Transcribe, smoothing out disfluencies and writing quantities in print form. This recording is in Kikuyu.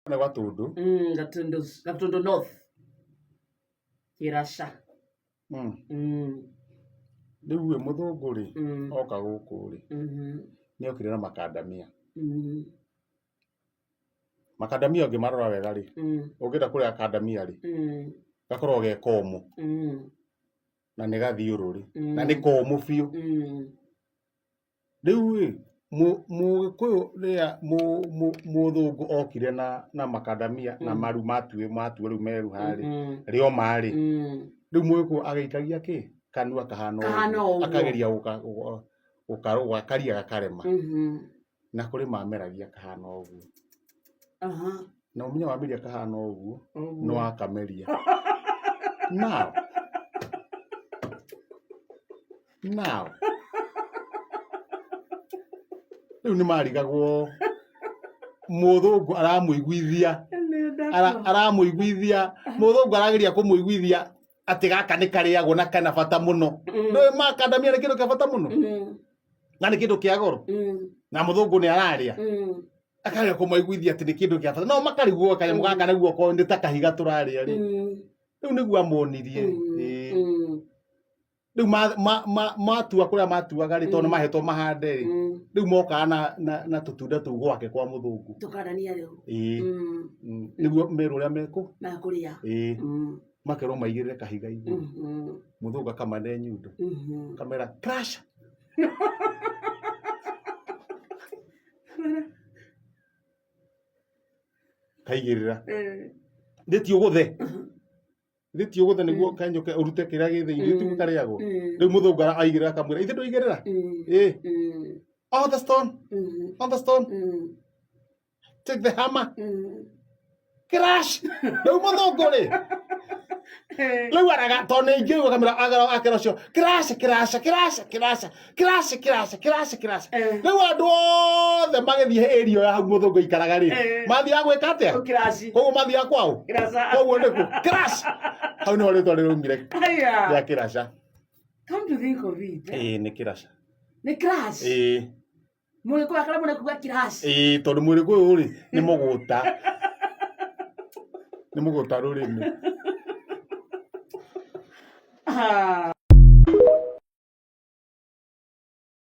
Nĩ Gatũndũ. Gatũndũ, Gatũndũ North. Kĩraca. Rĩu ĩ mũthũngũ rĩ, oka gũkũ rĩ, nĩ okire na makandamia. Makandamia ũngĩmarora wega rĩ, ũngĩenda kũrĩa kandamia rĩ, gakoragwo ge komũ na nĩ gathiũrũrĩ na nĩ komũ biũ. Rĩu ĩ, mũgĩkũyũ rĩrĩa mũthũngũ okire na makandamia na maru matuo rĩu meruha rĩ, rĩoma rĩ, rĩu mũgĩkũyũ agĩikagia kĩ? Kanua kahana ũguo, akageria gũkaria gakarema. Na kũrĩ mameragia kahana ũguo. Na ũmenye wameria kahana ũguo, nĩ wakameria. Now, now rĩu nĩ marigagwo mũthũngũ aramũiguithia aramũiguithia mũthũngũ arageria kũmũiguithia atĩ gaka nĩ karĩagwo na kena bata mũno. Ndũĩ makandamia nĩ kĩndũ kĩa bata mũno na nĩ kĩndũ kĩa goro na mũthũngũ nĩ ararĩa akageria kũmaiguithia atĩ nĩ kĩndũ kĩa bata no makarigwo kanyamũ gaka nĩguo ko nĩ ta kahiga tũrarĩa rĩ. Rĩu nĩguo amonirie. Ĩĩ. Rĩu matua kũrĩa matuaga rĩ, tondũ nĩ mahetwo mahande rĩ, rĩu mokaga na tũtunda tũu gwake kwa mũthũngũ. Tũkanania rĩu. Ĩĩ. Nĩguo merwo ũrĩa mekũ Makũrĩa. Ĩĩ. Makerwo maigĩrĩre kahiga igũrũ. Mũthũngũ akamane nyundo. Kamera crash. Kaigĩrĩra. Thĩ ti ũgũthe. Thĩ ti ũgũthe nĩguo kanyũke ũrute kĩrĩa gĩ thĩinĩ ti karĩagwo. Rĩu mũthũngũ aigĩrĩra akamwĩra ithe ndũigĩrĩra. Ĩĩ. On the stone. On the stone. Take the hammer. Crash. Rĩu mũthũngũ rĩ. Rĩu araga tondũ nĩ ingĩigua kamera agera akera ũcio crash crash crash crash crash crash crash crash. Rĩu andũ othe magĩthiĩ area ya hau mũthũngũ aikaraga rĩ, mathiaga gwĩka atĩa? Crash. Koguo mathiaga kwao. Crash. Koguo nĩkũ? Crash. Hau nĩho rĩtwa rĩraumire rĩa kĩraca. Come to think of it. Ĩĩ nĩ kĩraca. Nĩ crash. Ĩĩ. Mũgĩkũyũ akaremwo nĩ kuga crash. Ĩĩ tondũ mũgĩkũyũ rĩ nĩ mũgũta. Nĩ mũgũta rũrĩmĩ. Ah.